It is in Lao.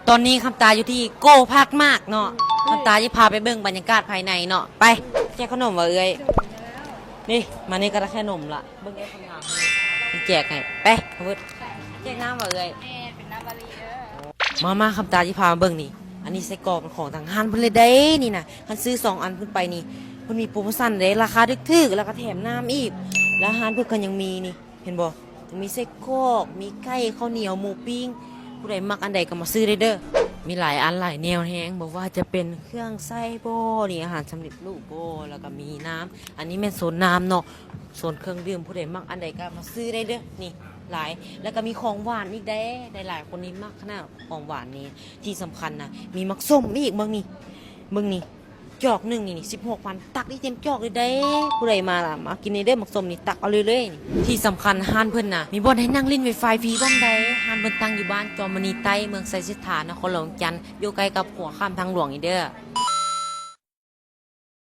ຕອນນີ້ຄຳຕາຢູ່ທີ່ໂກພາກມາກເນາະ ຄຳຕາຈະພາໄປເບິ່ງບັນຍາກາດພາຍໃນເນາະ. ໄປ ແຈກຂະໜົມວ່າເອື້ອຍ. ນີ້ ມານີ້ກໍໄດ້ຂະໜົມລະ. ເບິ່ງເອື້ອຍຄຳງາມນີ້ ຊິແຈກໃຫ້. ໄປ ຄຳເວີດ ແຈກນ້ຳວ່າເອື້ອຍ. ແມ່ນ ເປັນນ້ຳບາລີເດີ. ມາ ມາ ຄຳຕາຊິພາມາເບິ່ງນີ້ ອັນນີ້ໄສ້ກອກເປັນຂອງທາງຮ້ານເພິ່ນເລີຍເດ້ນີ້ນະ. ຄັນຊື້ສອງອັນຂຶ້ນໄປນີ້ ເພິ່ນມີໂປຣໂມຊັນເດ້ ລາຄາຖືກໆ ແລ້ວກໍແຖມນ້ຳອີກ. ແລ້ວຮ້ານເພິ່ນກໍຍັງມີນີ້ ເຫັນບໍ່ ຍັງມີໄສ້ກອກ ມີໄກ່ ເຂົ້າໜຽວ ໝູປີ້ງ. ຜູ້ໃດມັກອັນໃດກໍມາຊື້ໄດ້ເດີ. ມີຫຼາຍອັນຫຼາຍແນວແຮງ ບໍ່ວ່າຈະເປັນເຄື່ອງໃຊ້ບໍ ນີ້ອາຫານສຳເລັດຮູບບໍ ແລ້ວກໍມີນ້ຳ. ອັນນີ້ແມ່ນໂຊນນ້ຳເນາະ ໂຊນເຄື່ອງດື່ມ ຜູ້ໃດມັກອັນໃດກໍມາຊື້ໄດ້ເດີ. ນີ້ຫຼາຍ ແລ້ວກໍມີຂອງຫວານອີກເດ້ ຫຼາຍໆຄົນນີ້ມັກຂະໜາດຂອງຫວານນີ້. ທີ່ສຳຄັນນະ ມີໝາກສົ້ມອີກ. ເບິ່ງນີ້ ເບິ່ງນີ້ ຈອກໜຶ່ງນີ້ສິບຫົກພັນ ຕັກໄດ້ເຕັມຈອກເລີຍເດ້. ຜູ້ໃດມາລະ ມາກິນນີ້ເດີ ໝາກສົ້ມນີ້ ຕັກເອົາເລີຍໆ. ທີ່ສຳຄັນຮ້ານເພິ່ນນະ ມີບ່ອນໃຫ້ນັ່ງຫຼິ້ນໄວຟາຍຟຣີພ້ອມໃດ໋. ຮ້ານເພິ່ນຕັ້ງຢູ່ບ້ານຈອມມະນີໃຕ້ ເມືອງໄຊເສດຖາ ນະຄອນຫຼວງວຽງຈັນ ຢູ່ໃກ້ກັບຂົວຂ້າມທາງຫຼວງນີ້ເດີ.